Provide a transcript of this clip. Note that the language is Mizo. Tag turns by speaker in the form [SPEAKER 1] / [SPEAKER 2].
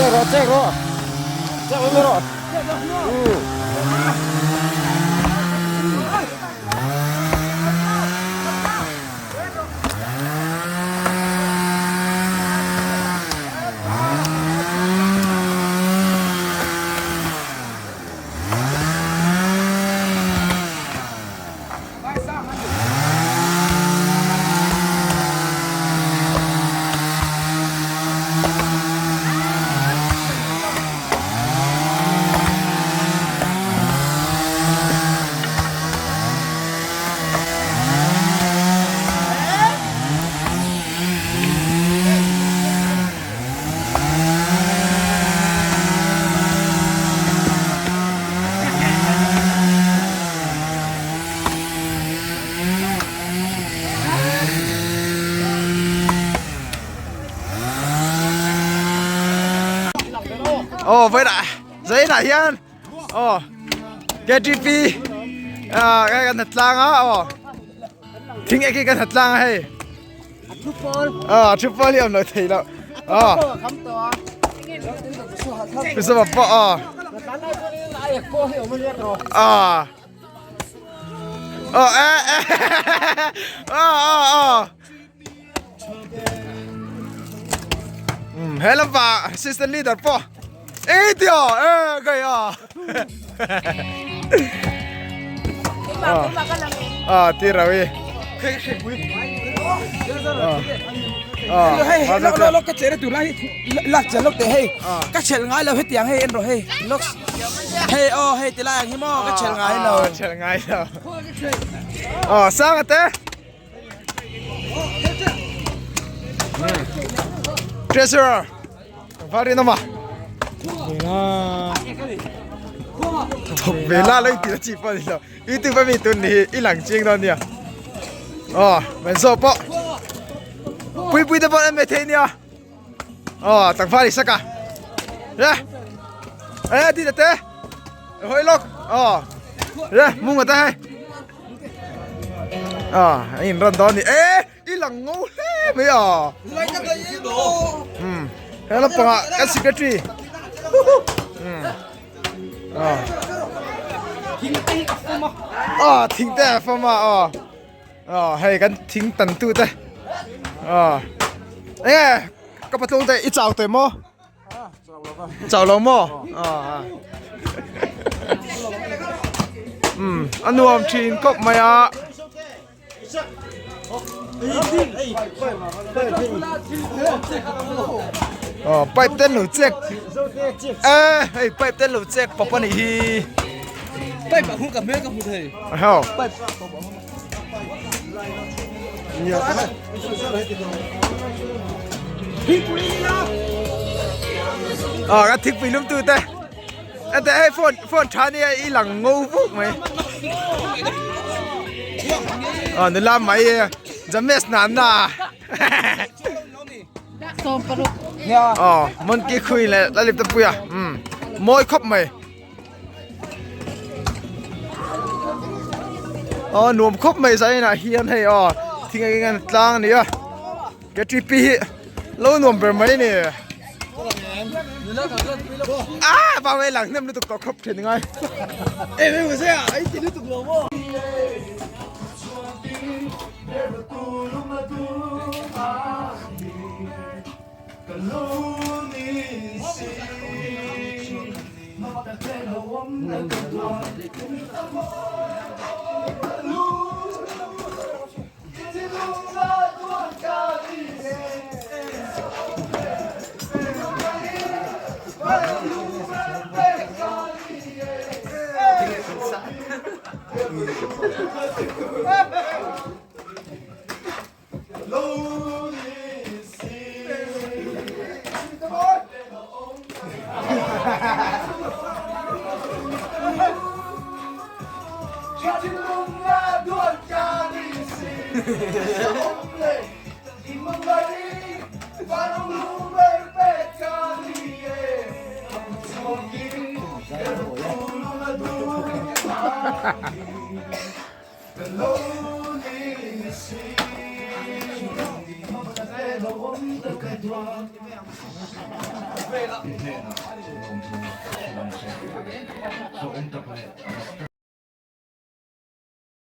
[SPEAKER 1] Check rawh, check rawh. Check mai rawh. Aw vawiinah zainah hian aw ktp ah kan hna tlang a aw thing ek hi kan hna tlang a hei aw thu pawl hi a awm lo thei lo aw pawh aw aw. Ờ ê ê ờ ờ ờ he lam pa assistant leader pawh ê tio ê gây à à ti rawi
[SPEAKER 2] Hei lok lok lok ka chere tu lai lak chel lok te hei ka chel ngai lo hetiang hei en rawh hei lok Hei aw hei ti lai ang hi maw ka chel ngai lo.
[SPEAKER 1] Chel ngai lo. Aw sang ate. Treasurer. Vari nama. Thok ve la lai ti chi pa ni lo. YouTube mi tun ni i lang ching don nia. Aw, men so po. Pui pui te pon an me thei nia. Ờ, tặng pha đi sắc à? Ra. Ê, đi tê. Hơi lốc. Ờ. Ra, mua người ta hay. Ờ, anh run đó đi. Ê, i lang ngô hle mai à. Ừ. Thế là bằng cái secretary. Ừ. Ờ. Ờ, thing te fama ờ. Ờ, hei kan thing tan tu te. Ờ. Ê, ka patlung te i chau te maw? Chau lo maw? Ờ. Um, a nuam thin khawp mai a. Ờ, pipe ten lo check. Ê, hei pipe ten lo check papa nih hi.
[SPEAKER 2] Pipe a hung ka hmel ka hmu thei.
[SPEAKER 1] Heo. Ờ, cái thiết bị lum tu te. Anh te hei phone phone tha ni i lang ngô vuk mai. Ờ, nula mai james na na. Ờ, mon ki khui le la lip te puya. Um. Moi khop mai. Aw nuam khawp mai zainah hian hei aw thing a ngan tlang a ni a ktp hi lo nuam ber mai a ni ah vang mai lang hnem lutuk tawh khawp thin ngai
[SPEAKER 3] I hnenah lawmthu ka hrilh ang che. Hlawhawm tak leh.